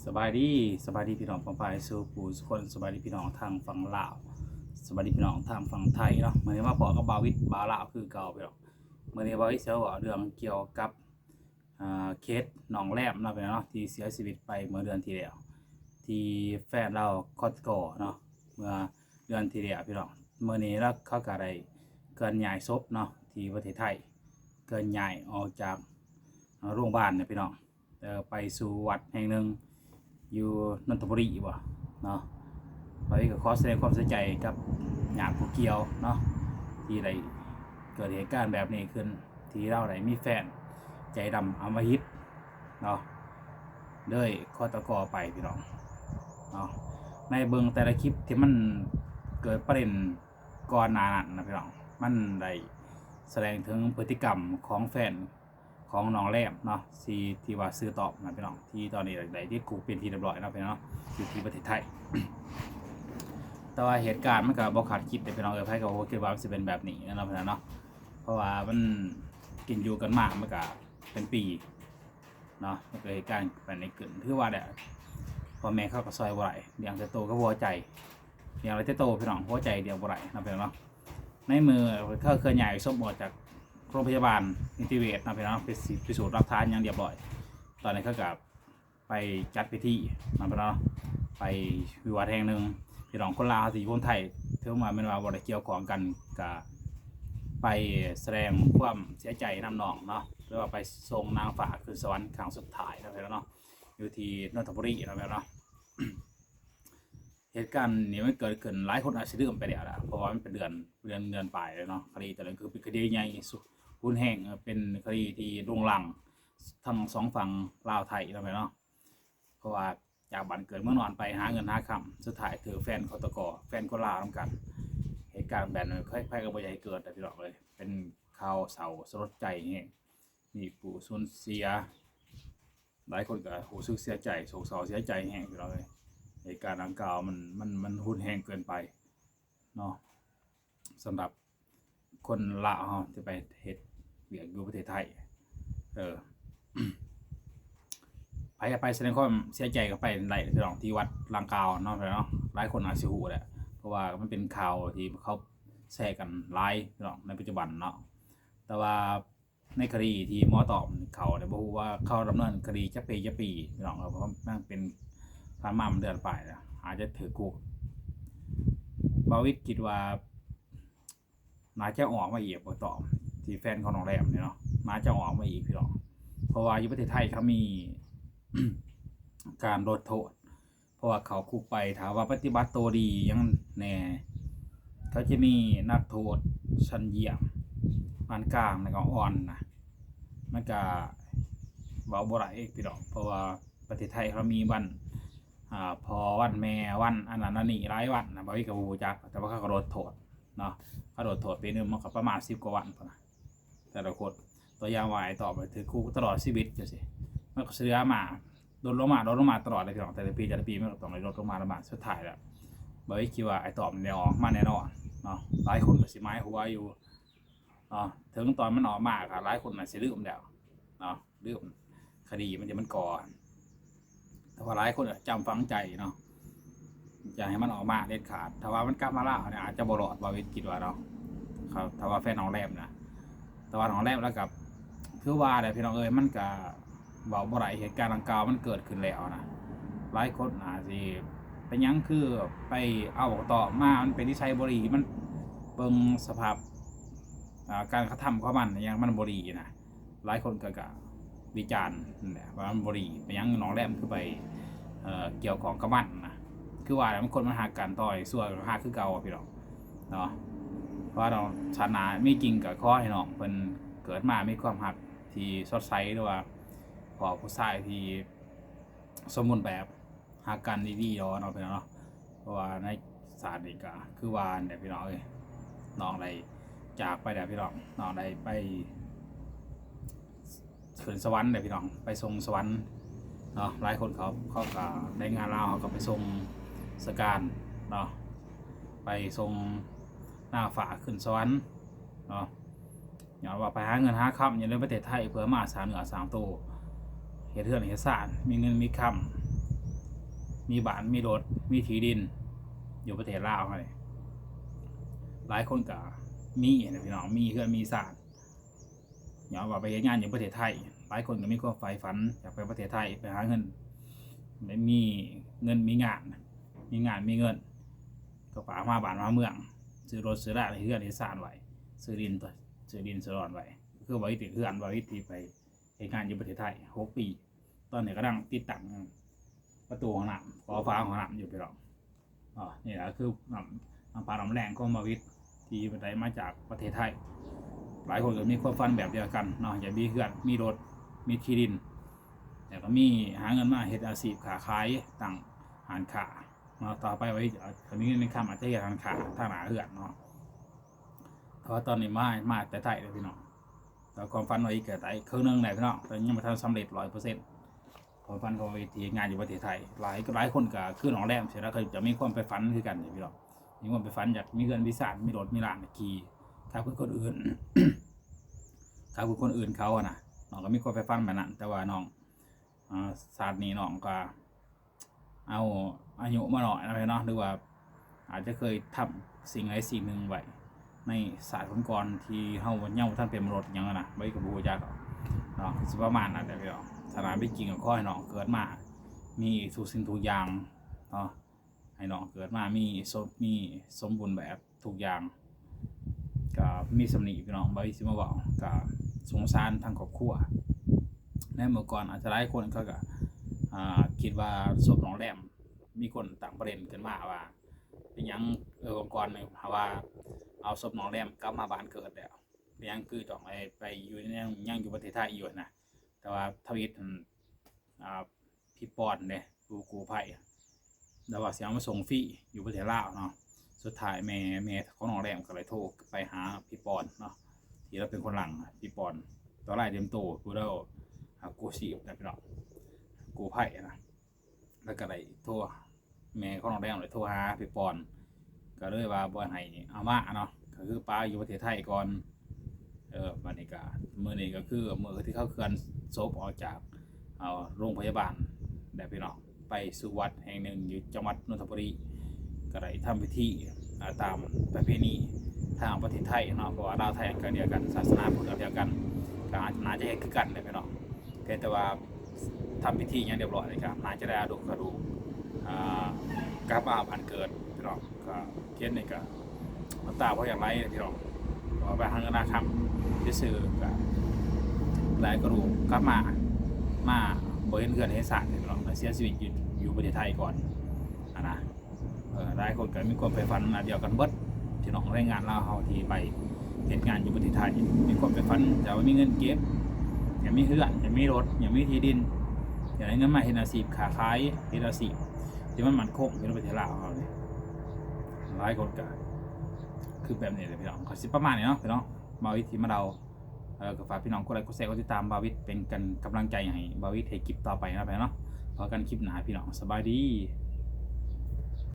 ສະບາຍດີ ສະບາຍດີພີ່ນ້ອງປ້ອງປາຍສູ່ຜູ້ສູ່ຄົນ, ສະບາຍດີພີ່ນ້ອງທາງຝັ່ງລາວ, ສະບາຍດີພີ່ນ້ອງທາງຝັ່ງໄທເນາະ. ມື້ນີ້ມາພໍ້ກັບບ່າວວິດ ບ່າວລາວຄືເກົ່າພີ່ນ້ອງ. ມື້ນີ້ບ່າວວິດຊິເວົ້າເລື່ອງກ່ຽວກັບ ເຂດໜອງແລມເນາະ ພີ່ນ້ອງເນາະ ທີ່ເສຍຊີວິດໄປເມື່ອເດືອນທີ່ແລ້ວ ທີ່ແຟນລາວຄອດກອເນາະ ເມື່ອເດືອນທີ່ແລ້ວພີ່ນ້ອງ. ມື້ນີ້ລະເຂົາກໍໄດ້ເຄື່ອນຍ້າຍສົບເນາະ ທີ່ປະເທດໄທ ເຄື່ອນຍ້າຍອອກຈາກໂຮງບານນະພີ່ນ້ອງ ໄປສູ່ວັດແຫ່ງໜຶ່ງຢູ່ນົນທະບູລີບໍເນາະ. ຂ້ອຍກໍຂໍສະແດງຄວາມເສຍໃຈກັບຍາດຜູ້ກ່ຽວເນາະ ທີ່ໄດ້ເກີດເຫດການແບບນີ້ຂຶ້ນ ທີ່ລາວໄດ້ມີແຟນໃຈດຳອຳມະຫິດເນາະ ເລີຍຄອດຕະກອໄປພີ່ນ້ອງເນາະ. ໃນເບິ່ງແຕ່ລະຄລິບທີ່ມັນເກີດປະເດັນກ່ອນໜ້ານັ້ນນະພີ່ນ້ອງ ມັນໄດ້ສະແດງເຖິງພຶດຕິກຳຂອງແຟນ ຂອງນ້ອງແລມເນາະ ທີ່ ທີ່ວ່າຊື່ຕອບນະພີ່ນ້ອງ ທີ່ຕອນນີ້ໄດ້ຕິດຄຸກເປັນທີ່ຮຽບຮ້ອຍເນາະ ພີ່ນ້ອງເນາະ ຢູ່ທີ່ປະເທດໄທ. ແຕ່ວ່າເຫດການມັນກໍບໍ່ຄາດຄິດເດ້ພີ່ນ້ອງເອີຍ ໃຜກໍບໍ່ຄິດວ່າມັນຊິເປັນແບບນີ້ເນາະ ພີ່ນ້ອງເນາະ ເພາະວ່າມັນກິນຢູ່ກັນມາ ມັນກໍເປັນປີເນາະ ມັນເກີດເຫດການແບບນີ້ຂຶ້ນ ຖືວ່າແຫຼະ ພໍ່ແມ່ເຂົາກໍຊ່ອຍບໍ່ໄດ້ ລ້ຽງແຕ່ໂຕກັບຫົວໃຈ ລ້ຽງໄດ້ແຕ່ໂຕພີ່ນ້ອງ ຫົວໃຈລ້ຽງບໍ່ໄດ້ເນາະ ພີ່ນ້ອງເນາະ. ໃນມື້ເຂົາເຄື່ອນຍ້າຍສົບອອກຈາກໂຮງພະຍາບານນິຕິເວດເນາະ ພີ່ນ້ອງເນາະ ໄປພິສູດຫຼັກຖານຫຍັງຮຽບຮ້ອຍ ຕອນນີ້ເຂົາກໍໄປຈັດພິທີເນາະ ພີ່ນ້ອງເນາະ ໄປຢູ່ວັດແຫ່ງໜຶ່ງ ພີ່ນ້ອງຄົນລາວທີ່ຢູ່ຄົນໄທ ເຖິງວ່າແມ່ນວ່າບໍ່ໄດ້ກ່ຽວຂ້ອງກັນ ກໍໄປສະແດງຄວາມເສຍໃຈນຳນ້ອງເນາະ ຫຼືວ່າໄປສົ່ງນາງຟ້າຂຶ້ນສະຫວັນຄັ້ງສຸດທ້າຍເນາະ ພີ່ນ້ອງເນາະ ຢູ່ທີ່ນົນທະບູລີເນາະ ພີ່ນ້ອງເນາະ. ເຫດການນີ້ມັນເກີດຂຶ້ນ ຫຼາຍຄົນອາດຊິລືມໄປແລ້ວລະ ເພາະວ່າມັນເປັນເດືອນ ເດືອນ ເດືອນປາຍແລ້ວເນາະ. ຄະດີໂຕນັ້ນຄືເປັນຄະດີໃຫຍ່ສຸດ ຮຸນແຮງ ເປັນຄະດີທີ່ໂດ່ງດັງທັງສອງຝັ່ງລາວໄທເນາະ ແມ່ນເນາະ. ເພາະວ່າຈາກບ້ານເກີດເມືອງນອນໄປຫາເງິນຫາຄຳ ສຸດທ້າຍຖືກແຟນຄອດຕະກອ ແຟນຄົນລາວນຳກັນ. ເຫດການແບບນີ້ໃຜໆກໍບໍ່ຢາກໃຫ້ເກີດນະ ພີ່ນ້ອງເອີຍ. ເປັນຂ່າວເສົ້າສະຫຼົດໃຈແຮງ ມີຜູ້ສູນເສຍ ຫຼາຍຄົນກໍຮູ້ສຶກເສຍໃຈ ໂສກເສົ້າເສຍໃຈແຮງ ພີ່ນ້ອງເອີຍ. ເຫດການດັ່ງກ່າວມັນ ມັນ ມັນຮຸນແຮງເກີນໄປເນາະ ສຳລັບຄົນລາວເຮົາທີ່ໄປເຮັດວຽກຢູ່ປະເທດໄທ. ເອີ ໃຜຢາກໄປສະແດງຄວາມເສຍໃຈກໍໄປໄດ້ ພີ່ນ້ອງ ທີ່ວັດລ່າງກ່າວເນາະ ເນາະ. ຫຼາຍຄົນອາດຊິຮູ້ແຫຼະ ເພາະວ່າມັນເປັນຂ່າວທີ່ເຂົາແຊກັນຫຼາຍ ພີ່ນ້ອງ ໃນປັດຈຸບັນເນາະ. ແຕ່ວ່າ ໃນຄະດີທີ່ໝໍຕອບເຂົານີ້ ບໍ່ຮູ້ວ່າເຂົາດຳເນີນຄະດີຈັກປີ ຈັກປີ ພີ່ນ້ອງ. ເອີ ເພາະມັນເປັນ ຜ່ານມາມັນເດືອນປາຍແລ້ວ ອາດຈະຖືກຄຸກ. ບ່າວວິດຄິດວ່າໜ້າຈະອອກມາອີກ ໝໍຕອບ ທີ່ແຟນຂອງນ້ອງແລມນີ້ເນາະ ໜ້າຈະອອກມາອີກ ພີ່ນ້ອງ. ເພາະວ່າຢູ່ປະເທດໄທເຂົາມີການລົດໂທດ ເພາະວ່າເຂົ້າຄຸກໄປ ຖ້າວ່າປະຕິບັດໂຕດີຫຍັງແດ່ ເຂົາຈະມີນັກໂທດຊັ້ນຢ້ຽມ ປານກາງ ແລ້ວກໍອ່ອນນະ. ມັນກະເວົ້າບໍ່ໄດ້ພີ່ນ້ອງ ເພາະວ່າປະເທດໄທເຮົາມີວັນ ອາ ພໍ່ວັນແມ່ວັນ ອັນນັ້ນອັນນີ້ຫຼາຍວັນນະ ບ່າວວິດກໍບໍ່ຮູ້ຈັກ ແຕ່ວ່າເຂົາກໍລົດໂທດເນາະ. ເຂົາລົດໂທດປີໜຶ່ງມັນກໍປະມານສິບກວ່າວັນພຸ້ນນະ ແຕ່ລະຄົນ. ຕົວຢ່າງວ່າໄອ້ຕອບຖືກຄຸກຕະຫຼອດຊີວິດຈັ່ງຊີ້ ມັນກໍສະເຫຼືອມາ ລົດລົງມາ ລົດລົງມາຕະຫຼອດເລີຍພີ່ນ້ອງ. ແຕ່ລະປີ ແຕ່ລະປີມັນກໍຕ້ອງໄດ້ລົດລົງມາ ລົດມາ. ສຸດທ້າຍແລ້ວ ບ່າວວິດຄິດວ່າໄອ້ຕອບນີ້ໄດ້ອອກມາແນ່ນອນເນາະ. ຫຼາຍຄົນກໍຊິໝາຍຫົວຢູ່ເນາະ ເຖິງຕອນມັນອອກມາກໍຫຼາຍຄົນອາດຊິລືມແລ້ວເນາະ ລືມຄະດີມັນທີ່ມັນກໍ່. ແຕ່ວ່າຫຼາຍຄົນຈຳຝັງໃຈເນາະ ຢ່າໃຫ້ມັນອອກມາເດັດຂາດ. ຖ້າວ່າມັນກັບມາລາວນີ້ ອາດຈະບໍ່ລອດ ບ່າວວິດຄິດວ່າເນາະ ຖ້າວ່າແຟນນ້ອງແລມນະ. ແຕ່ວ່ານ້ອງແລມລາວກໍຄືວ່າແຫຼະ ພີ່ນ້ອງເອີຍ ມັນກໍເວົ້າບໍ່ໄດ້ ເຫດການດັ່ງກ່າວມັນເກີດຂຶ້ນແລ້ວນະ. ຫຼາຍຄົນອາດຊິເປັນຫຍັງຄືໄປເອົາບັກຕອບມາ ມັນເປັນນິໄສບໍ່ດີ ມັນເບິ່ງສະພາບ ອາ ການກະທຳຂອງມັນຫຍັງມັນບໍ່ດີນະ. ຫຼາຍຄົນກໍ ກໍວິຈານນັ້ນແຫຼະວ່າມັນບໍ່ດີ ເປັນຫຍັງນ້ອງແລມຄືໄປ ເອີ ກ່ຽວຂ້ອງກັບມັນນະ. ຄືວ່າແຫຼະ ມັນຄົນມັນຮັກກັນ ຕໍ່ໃຫ້ຊົ່ວກໍຮັກຄືເກົ່າ ພີ່ນ້ອງເນາະ. ເພາະວ່າເນາະ ຊາດໜ້າມີຈິງກໍຂໍໃຫ້ນ້ອງເພິ່ນເກີດມາມີຄວາມຮັກທີ່ສົດໃສ ຫຼືວ່າພໍ້ຜູ້ຊາຍທີ່ສົມບູນແບບ ຮັກກັນດີໆດອກເນາະ ພີ່ນ້ອງເນາະ. ເພາະວ່າໃນຊາດນີ້ກໍຄືວ່ານັ້ນແຫຼະ ພີ່ນ້ອງເອີຍ ນ້ອງໄດ້ຈາກໄປແລ້ວ ພີ່ນ້ອງ. ນ້ອງໄດ້ໄປຂຶ້ນສະຫວັນແລ້ວ ພີ່ນ້ອງ ໄປສົ່ງສະຫວັນເນາະ. ຫຼາຍຄົນເຂົາ ເຂົາກໍແຮງງານລາວ ເຂົາກໍໄປສົ່ງສະການເນາະ ໄປສົ່ງນາງຟ້າຂຶ້ນສະຫວັນເນາະ. ຍ້ອນວ່າໄປຫາເງິນຫາຄຳຢູ່ໃນປະເທດໄທ ເພື່ອມາສ້າງເນື້ອສ້າງໂຕ ເຮັດເຮືອນເຮັດຊານ ມີເງິນມີຄຳ ມີບ້ານ ມີລົດ ມີທີ່ດິນຢູ່ປະເທດລາວເຮົານີ້ ຫຼາຍຄົນກໍມີນະພີ່ນ້ອງ ມີເຮືອນມີຊານ ຍ້ອນວ່າໄປເຮັດງານຢູ່ປະເທດໄທ ຫຼາຍຄົນກໍມີຄວາມໃຝ່ຝັນຢາກໄປປະເທດໄທ ໄປຫາເງິນ ໄດ້ມີເງິນມີງານ ມີງານມີເງິນ ກໍປາມາບ້ານມາເມືອງ ຊື້ລົດຊື້ລາ ເຮັດເຮືອນເຮັດຊານໄວ້ ຊື້ດິນ ຊື້ດິນຊື້ດອນໄວ້ ຄືວ່າເຮັດເຮືອນ ວ່າເຮັດທີ່ໄປ ເຮັດງານຢູ່ປະເທດໄທຫົກປີ ຕອນນີ້ກຳລັງຕິດຕັ້ງປະຕູຫ້ອງນ້ຳ ກໍ່ຝາຫ້ອງນ້ຳຢູ່ພີ່ນ້ອງ. ອໍ ນີ້ລະຄືນ້ຳ ນ້ຳພັກນ້ຳແຮງຂອງບ່າວວິດ ທີ່ໄດ້ມາຈາກປະເທດໄທ. ຫຼາຍຄົນກໍມີຄວາມຝັນແບບດຽວກັນເນາະ ຢາກມີເຮືອນ ມີລົດ ມີທີ່ດິນ ແລ້ວກໍມີ ຫາເງິນມາເຮັດອາຊີບຄ້າຂາຍ ຕັ້ງຮ້ານຄ້າເນາະ. ຕໍ່ໄປວ່າ ຖ້າມີເງິນມີຄຳ ອາດຈະເຮັດຮ້ານຄ້າທາງໜ້າເຮືອນເນາະ. ແຕ່ວ່າຕອນນີ້ມາ ມາແຕ່ໄທເດີພີ່ນ້ອງ ແຕ່ຄວາມຝັນວ່າອີກກໍໄດ້ເຄິ່ງໜຶ່ງແລ້ວພີ່ນ້ອງ ແຕ່ຍັງບໍ່ທັນສຳເລັດຮ້ອຍເປີເຊັນ. ຄວາມຝັນຂອງວິທີເຮັດງານຢູ່ປະເທດໄທ ຫຼາຍ ຫຼາຍຄົນກໍຄືນ້ອງແລມຊີ້ນະ ກໍຈະມີຄວາມໃຝ່ຝັນຄືກັນນີ້ພີ່ນ້ອງ ມີຄວາມໃຝ່ຝັນຢາກມີເຮືອນມີຊານ ມີລົດມີລານຂີ່ ຄັບຄືຄົນອື່ນ ຄັບຄືຄົນອື່ນເຂົາຫັ້ນນະ. ນ້ອງກໍມີຄວາມໃຝ່ຝັນແບບນັ້ນ ແຕ່ວ່ານ້ອງ ອາ ຊາດນີ້ນ້ອງກໍ ເອົາອາຍຸມາໜ້ອຍເນາະ ເນາະ ຫຼືວ່າອາດຈະເຄີຍທຳສິ່ງໃດສິ່ງໜຶ່ງໄວ້ໃນຊາດກ່ອນໆ ທີ່ເຮົາຍັງບໍ່ທັນເປັນມະນຸດຫຍັງນະ ໄວ້ກໍບໍ່ຮູ້ຈັກດອກເນາະ ຊິປະມານນັ້ນແຫຼະພີ່ນ້ອງ. ຖ້າເປັນຈິງກໍຂໍໃຫ້ນ້ອງເກີດມາມີທຸກສິ່ງທຸກຢ່າງເນາະ ໃຫ້ນ້ອງເກີດມາມີສົມ ມີສົມບູນແບບ ທຸກຢ່າງ ກະມີສ່ຳນີ້ພີ່ນ້ອງ ບ່າວວິດຊິມາເວົ້າ ກະສົງສານທາງຄອບຄົວ. ໃນເມື່ອກ່ອນອາດຈະຫຼາຍຄົນເຂົາກະ ອາ ຄິດວ່າສົບນ້ອງແລມ ມີຄົນຕັ້ງປະເດັນຂຶ້ນມາວ່າ ເປັນຫຍັງ ເອີ ກ່ອນໆນີ້ຫາວ່າເອົາສົບນ້ອງແລມກັບມາບ້ານເກີດແລ້ວ ເປັນຫຍັງຄືຕ້ອງໄປ ໄປຢູ່ ຍັງ ຍັງຢູ່ປະເທດໄທຢູ່ຫັ້ນນະ. ແຕ່ວ່າທຳອິດຫັ້ນ ອາ ພີ່ປອນເດ້ ຜູ້ກູ້ໄພ ລາວວ່າຊິເອົາມາສົ່ງຟຣີຢູ່ປະເທດລາວເນາະ. ສຸດທ້າຍແມ່ ແມ່ຂອງນ້ອງແລມກໍເລີຍໂທໄປຫາພີ່ປອນເນາະ ທີ່ລາວເປັນຄົນຫຼັງ ພີ່ປອນ ຕົວລາຍເຕັມໂຕ ຜູ້ລາວ ອາ ກູ້ຊີບນະພີ່ນ້ອງ ກູ້ໄພນະ ລາວກໍໄດ້ໂທ ແມ່ຂອງນ້ອງແລມເລີຍໂທຫາພີ່ປອນ ກໍເລີຍວ່າບໍ່ໃຫ້ເອົາມາເນາະ ກໍຄືປະຢູ່ປະເທດໄທກ່ອນ. ເອີ ບັດນີ້ກໍ ມື້ນີ້ກໍຄືມື້ທີ່ເຂົາເຄື່ອນສົບອອກຈາກ ເອີ ໂຮງພະຍາບານແລ້ວພີ່ນ້ອງ ໄປສູ່ວັດແຫ່ງໜຶ່ງຢູ່ຈັງຫວັດນົນທະບູລີ ກໍໄດ້ທຳພິທີ ອາ ຕາມປະເພນີທາງປະເທດໄທເນາະ ເພາະວ່າລາວໄທກໍດຽວກັນ ສາສະໜາພຸດກໍດຽວກັນ ກໍໜ້າຈະເຮັດຄືກັນແຫຼະພີ່ນ້ອງ. ພຽງແຕ່ວ່າທຳພິທີຫຍັງຮຽບຮ້ອຍແລ້ວກໍໜ້າຈະໄດ້ເອົາລູກເອົາລູກ ອາ ກັບມາບ້ານເກີດພີ່ນ້ອງ. ກໍເຂດນີ້ກໍນ້ຳຕາບໍ່ຢາກໄຫຼພີ່ນ້ອງ ເພາະວ່າໄປຫາເງິນຫາຄຳຊື່ໆ ກໍຫຼາຍກະດູກກັບມາ ມາບໍ່ເຫັນເຮືອນເຫັນຊານພີ່ນ້ອງ ມາເສຍຊີວິດຢູ່ ຢູ່ປະເທດໄທກ່ອນຫັ້ນນະ. ເອີ ຫຼາຍຄົນກໍມີຄວາມໃຝ່ຝັນອັນດຽວກັນເບິດ ພີ່ນ້ອງແຮງງານລາວເຮົາທີ່ໄປເຮັດງານຢູ່ປະເທດໄທ ມີຄວາມໃຝ່ຝັນຢາກວ່າມີເງິນເກັບ ຢາກມີເຮືອນ ຢາກມີລົດ ຢາກມີທີ່ດິນ ຢາກໄດ້ເງິນມາເຮັດອາຊີບຄ້າຂາຍ ເຮັດອາຊີບທີ່ມັນໝັ້ນຄົງຢູ່ໃນປະເທດລາວເຮົານີ້. ຫຼາຍຄົນກໍຄືແບບນີ້ແຫຼະພີ່ນ້ອງ ກໍຊິປະມານນີ້ເນາະພີ່ນ້ອງ ບ່າວວິດທີ່ມາເລົ່າ. ເອີ ກໍຝາກພີ່ນ້ອງກົດໄລ ກົດແຊ ກົດຕິດຕາມບ່າວວິດ ເປັນກຳລັງໃຈໃຫ້ບ່າວວິດເຮັດຄລິບຕໍ່ໄປເນາະພີ່ນ້ອງ. ພໍກັນຄລິບໜ້າພີ່ນ້ອງ ສະບາຍດີ.